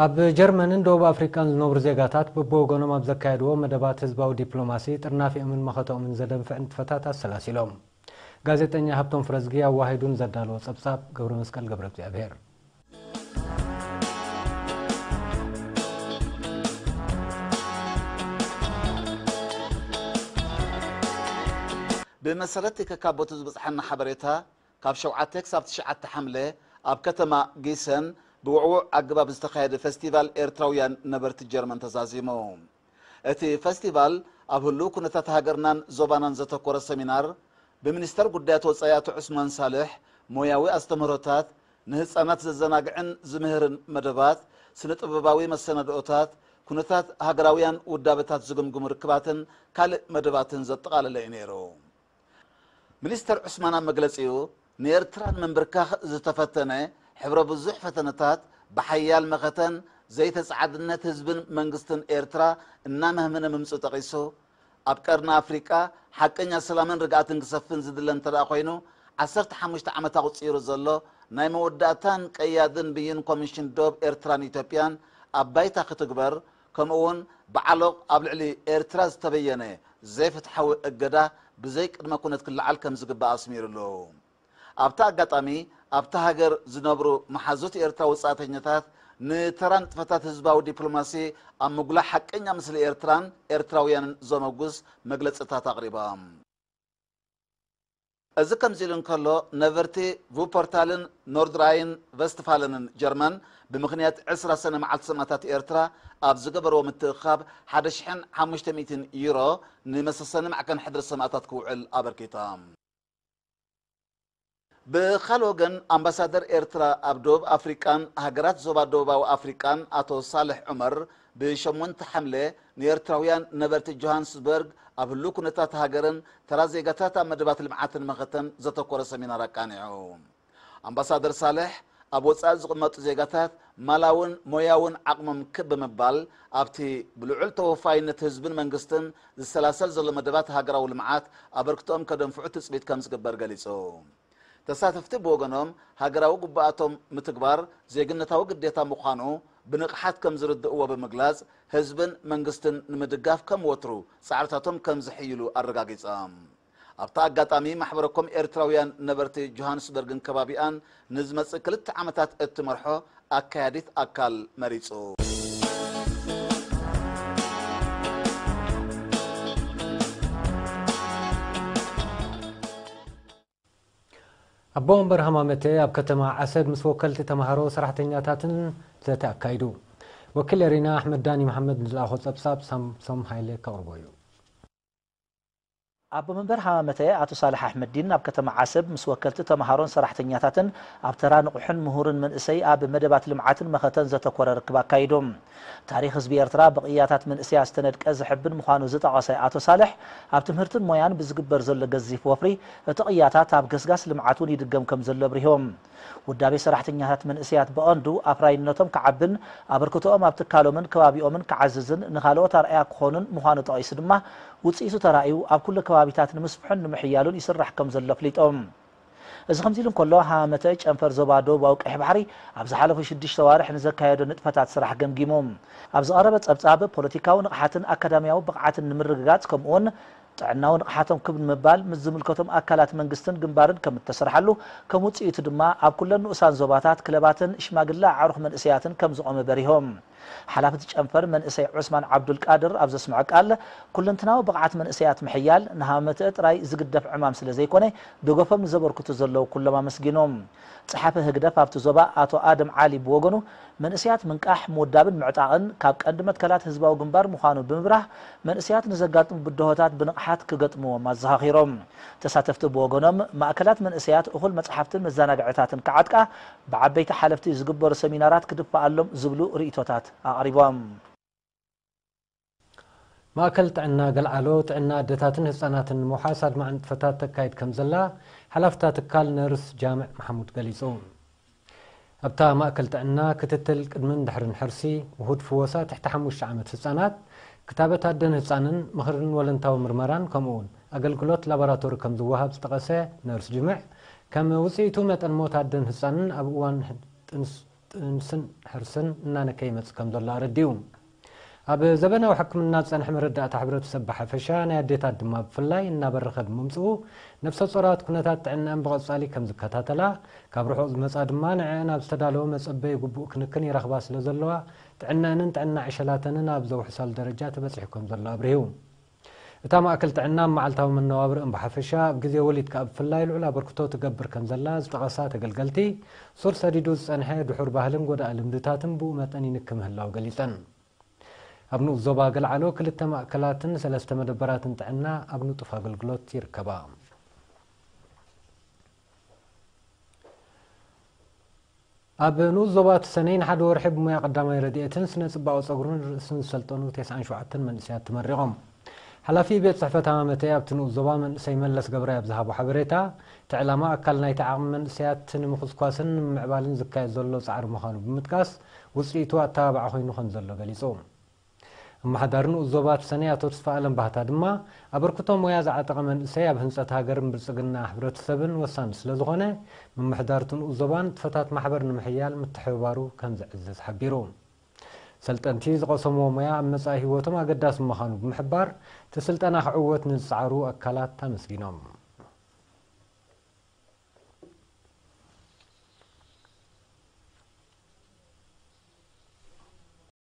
ኣብ ጀርመንን ደቡብ ኣፍሪቃን ዝነብሩ ዜጋታት በብወገኖም ኣብ ዘካየድዎ መደባት ህዝባዊ ዲፕሎማሲ ጥርናፊኦምን መኸተኦምን ዘደንፍዕ ንጥፈታት ኣሰላሲሎም። ጋዜጠኛ ሃብቶም ፍረዝጊ ኣዋሂዱን ዘዳለዎ ጸብጻብ ገብረ መስቀል ገብረ እግዚኣብሔር። ብመሰረት ከካቦቱ ዝበፅሐና ሓበሬታ፣ ካብ ሸውዓተ ክሳብ ትሽዓተ ሓምለ ኣብ ከተማ ጊሰን ብውዕዉዕ ኣገባብ ዝተኻየደ ፈስቲቫል ኤርትራውያን ነበርቲ ጀርመን ተዛዚሙ። እቲ ፈስቲቫል ኣብ ህሉው ኩነታት ሃገርናን ዞባናን ዘተኮረ ሰሚናር፣ ብሚኒስተር ጉዳያት ወጻኢ ኣቶ ዑስማን ሳልሕ፣ ሞያዊ ኣስተምህሮታት፣ ንህጻናት ዘዘናግዕን ዝምህርን መደባት፣ ስነ ጥበባዊ መሰናድኦታት፣ ኩነታት ሃገራውያን ውዳበታት ዝግምግሙ ርክባትን ካልእ መደባትን ዘጠቓለለ እዩ ነይሩ። ሚኒስተር ዑስማን ኣብ መግለጺኡ፣ ንኤርትራ ንምንብርካኽ ዝተፈተነ ሕብረ ብዙሕ ፈተነታት ብሓያል መኸተን ዘይተጻዓድነት ህዝብን መንግስትን ኤርትራ እናመህመነ ምምጹ ጠቒሱ፣ ኣብ ቀርኒ ኣፍሪቃ ሓቀኛ ሰላምን ርግኣትን ክሰፍን ዝድለ እንተደኣ ኮይኑ፣ ዓሰርተ ሓሙሽተ ዓመት ኣቑጺሩ ዘሎ ናይ መወዳእታን ቀያድን ብይን ኮሚሽን ዶብ ኤርትራን ኢትዮጵያን ኣብ ባይታ ክትግበር፣ ከምኡ እውን ብዓሎቕ ኣብ ልዕሊ ኤርትራ ዝተበየነ ዘይፍትሓዊ እገዳ ብዘይ ቅድመ ኩነት ክለዓል ከም ዝግባእ ኣስሚሩሉ። ኣብቲ ኣጋጣሚ ኣብታ ሃገር ዝነብሩ መሓዙት ኤርትራ ወጻእተኛታት ንተራ ንጥፈታት ህዝባዊ ዲፕሎማሲ ኣብ ምጉላሕ ሓቀኛ ምስሊ ኤርትራን ኤርትራውያንን ዘመጉስ መግለጽታት ኣቕሪቦም። እዚ ከምዚ ኢሉ እንከሎ፣ ነበርቲ ቩፐርታልን ኖርድራይን ቨስትፋለንን ጀርመን ብምኽንያት ዕስራ ሰነ መዓልቲ ሰማእታት ኤርትራ ኣብ ዝገበርዎ ምትእኽኻብ ሓደ ሽሕን ሓሙሽተ ሚእትን ዩሮ ንመሰሰኒ ማዕከን ሕድሪ ሰማእታት ክውዕል ኣበርኪቶም። ብኻልእ ወገን፣ ኣምባሳደር ኤርትራ ኣብ ደቡብ ኣፍሪቃን ሃገራት ዞባ ደቡባዊ ኣፍሪቃን ኣቶ ሳልሕ ዑመር ብሸሞንተ ሓምለ ንኤርትራውያን ነበርቲ ጆሃንስበርግ ኣብ ህሉው ኩነታት ሃገርን ተራ ዜጋታት ኣብ መደባት ልምዓትን መኸተን ዘተኮረ ሰሚናር ኣቃኒዑ። ኣምባሳደር ሳልሕ፣ ኣብ ወጻኢ ዝቕመጡ ዜጋታት ማላውን ሞያውን ዓቕሞም ክብ ብምባል ኣብቲ ብልዑል ተወፋይነት ህዝብን መንግስትን ዝሰላሰል ዘሎ መደባት ሃገራዊ ልምዓት ኣበርክቶኦም ከደንፍዑ ትጽቢት ከም ዝግበር ገሊጹ። ተሳተፍቲ ብወገኖም፣ ሃገራዊ ግቡኣቶም ምትግባር ዜግነታዊ ግዴታ ምዃኑ ብንቕሓት ከም ዝርድእዎ ብምግላጽ፣ ህዝብን መንግስትን ንምድጋፍ ከም ወትሩ ጻዕርታቶም ከም ዝሕይሉ ኣረጋጊጾም። ኣብቲ ኣጋጣሚ፣ ማሕበረ ኮም ኤርትራውያን ነበርቲ ጆሃንስበርግን ከባቢኣን ንዝመጽእ ክልተ ዓመታት እትመርሖ ኣካያዲት ኣካል መሪጹ። ኣቦ ወንበር ሃማመተ ኣብ ከተማ ዓሰብ ምስ ወከልቲ ተምሃሮ ሰራሕተኛታትን ዘተ ኣካይዱ። ወኪል ኤሪና ኣሕመድ ዳኒ መሓመድ ንዝለኣኾ ጸብጻብ ሳምሶም ሃይለ ከቕርቦ እዩ። ኣቦ መንበር ሃማመተ ኣቶ ሳልሕ ኣሕመዲን ኣብ ከተማ ዓሰብ ምስ ወከልቲ ተምሃሮን ሰራሕተኛታትን ኣብ ተራ ንቑሕን ምሁርን መንእሰይ ኣብ መደባት ልምዓትን መኸተን ዘተኮረ ርክብ ኣካይዶም። ታሪኽ ህዝቢ ኤርትራ ብቕያታት መንእሰያት ዝተነድቀ ዘሕብን ምዃኑ ዝጠቐሰ ኣቶ ሳልሕ፣ ኣብ ትምህርትን ሞያን ብዝግበር ዘሎ ገዚፍ ወፍሪ እቲ ቅያታት ኣብ ገስጋስ ልምዓት እውን ይድገም ከም ዘሎ ኣብሪሆም። ውዳቤ ሰራሕተኛታት መንእሰያት ብቐንዱ ኣፍራይነቶም ክዓብን ኣበርክቶኦም ኣብ ትካሎምን ከባቢኦምን ክዓዝዝን ንኻልኦት ኣርኣያ ክኾኑን ምዃኑ ጠቒሱ ድማ ውፅኢቱ ተራእዩ ኣብ ኩሉ ከባቢታት ንምስፍሑን ንምሕያሉን ይስራሕ ከም ዘሎ ኣፍሊጦም። እዚ ከምዚ ኢሉ እንከሎ፣ ሃመተ ጨንፈር ዞባ ደቡባዊ ቀይሕ ባሕሪ ኣብ ዝሓለፉ ሽዱሽተ ኣዋርሕ ንዘካየዶ ንጥፈታት ስራሕ ገምጊሙ። ኣብ ዝቐረበ ጸብጻብ፣ ፖለቲካዊ ንቕሓትን ኣካዳሚያዊ ብቕዓትን ንምርግጋጽ፣ ከምኡውን ጥዕናዊ ንቕሓቶም ክብ ንምባል ምስ ዝምልከቶም ኣካላት መንግስትን ግንባርን ከም እተሰርሓሉ፣ ከም ውጽኢቱ ድማ ኣብ ኩለን ንኡሳን ዞባታት ክለባትን ሽማግለ ኣዕሩኽ መንእሰያትን ከም ዝቖመ በሪሆም። ሓላፊ እቲ ጨንፈር መንእሰይ ዑስማን ዓብዱልቃድር ኣብ ዘስምዖ ቃል፣ ኩለንትናዊ ብቕዓት መንእሰያት ምሕያል ንሃመተአ ጥራይ ዝግደፍ ዕማም ስለ ዘይኮነ፣ ደገፎም ንዘበርክቱ ዘለዉ ኩሎም ኣመስጊኖም። ጸሓፊ ህግደፍ ኣብቲ ዞባ ኣቶ ኣደም ዓሊ ብወገኑ፣ መንእሰያት ምንቃሕ፣ ምውዳብን ምዕጣቕን ካብ ቀንዲ መትከላት ህዝባዊ ግንባር ምዃኑ ብምብራህ፣ መንእሰያት ንዘጋጥሙ ብድሆታት ብንቕሓት ክገጥምዎም ኣዘኻኺሮም። ተሳተፍቲ ብወገኖም፣ ማእከላት መንእሰያት እኹል መጽሓፍትን መዘናግዕታትን ክዓጥቃ፣ ብዓበይቲ ሓለፍቲ ዝግበሩ ሰሚናራት ክድፈኣሎም ዝብሉ ርእይቶታት ኣቕሪቦም። ማእከል ጥዕና ገልዓሎ ጥዕና ኣደታትን ህጻናትን ንምውሓስ ኣድማዒ ንጥፈታት ተካይድ ከም ዘላ ሓላፍታ ትካል ነርስ ጃምዕ መሓሙድ ገሊጹ። ኣብታ ማእከል ጥዕና ክትትል ቅድምን ድሕርን ሕርሲ፣ ውሁድ ፍወሳ ትሕቲ ሓሙሽተ ዓመት ህጻናት፣ ክታበት ኣደን ህጻንን፣ ምኽርን ወለንታዊ ምርመራን ከምኡውን ኣገልግሎት ላቦራቶሪ ከም ዝወሃብ ዝጠቐሰ ነርስ ጅምዕ፣ ከም ውጽኢቱ መጠን ሞት ኣደን ህጻንን ኣብ እዋን ጥንስ ጥንስን ሕርስን እናነከ ይመጽእ ከም ዘሎ ኣረዲኡ። ኣብ ዘበናዊ ሕክምና ዝጸንሐ መረዳእታ ሕብረተሰብ ብሓፈሻ፣ ናይ ኣዴታት ድማ ብፍላይ እናበረኸ ብምምጽኡ፣ ነፍሰ ጾራት ኩነታት ጥዕናን ብቐጻሊ ከም ዝከታተላ፣ ካብ ርሑቕ ዝመጻ ድማ ንዕአን ኣብ ዝተዳለወ መጸበዪ ግቡእ ክንክን ይረኽባ ስለ ዘለዋ፣ ጥዕናንን ጥዕና ዕሸላተንን ኣብ ዘውሕሳሉ ደረጃ ተበጺሑ ከም ዘሎ ኣብሪሁ። እታ ማእከል ጥዕና ኣብ መዓልታዊ መነባብርኦም ብሓፈሻ፣ ኣብ ግዜ ወሊድ ከኣ ብፍላይ ልዑል ኣበርክቶ ትገብር ከም ዘላ ዝጠቐሳ ተገልገልቲ፣ ሱር ሰዲዱ ዝጸንሐ ድሑር ባህልን ጎዳኢ ልምድታትን ብኡ መጠን ይንኪ ምህላው ገሊጸን። ኣብ ንኡስ ዞባ ገልዓሎ ክልተ ማእከላትን ሰለስተ መደበራትን ጥዕና ኣብ ንጡፍ ኣገልግሎት ይርከባ። ኣብ ንኡስ ዞባ ተሰነይ ንሓደ ወርሒ ብሞያ ቀዳማይ ረድኤትን ስነ ጽባቐ ጸጉርን ርእስን ዝሰልጠኑ ተስዓን ሸውዓተን መንእሰያት ተመሪቖም። ሓላፊ ቤት ጽሕፈት ሃማመተይ ኣብቲ ንኡስ ዞባ መንእሰይ መለስ ገብረ ኣብ ዝሃቦ ሓበሬታ፣ እቲ ዕላማ ኣካል ናይቲ ዓቕሚ መንእሰያት ንምኹስኳስን ንምምዕባልን ዝካየድ ዘሎ ጻዕሪ ምዃኑ ብምጥቃስ፣ ውጽኢቱ ኣተባባዒ ኮይኑ ከም ዘሎ ገሊጹ። ኣመሓዳሪ ንኡስ ዞባ ተሰነይ ኣቶ ተስፋኣለም ባህታ ድማ፣ ኣበርክቶ ሞያ ዝዓጠቐ መንእሰይ ኣብ ህንጸት ሃገርን ብልጽግና ሕብረተሰብን ወሳኒ ስለ ዝኾነ፣ ምምሕዳር እቲ ንኡስ ዞባ ንጥፈታት ማሕበር ንምሕያል ምትሕብባሩ ከም ዝዕዝዝ ሓቢሩ። ሰልጠንቲ ዝቐሰምዎ ሞያ ኣብ መጻኢ ህይወቶም ኣገዳሲ ምዃኑ ብምሕባር፣ እቲ ስልጠና ክዕወት ንዝጸዓሩ ኣካላት ኣመስጊኖም።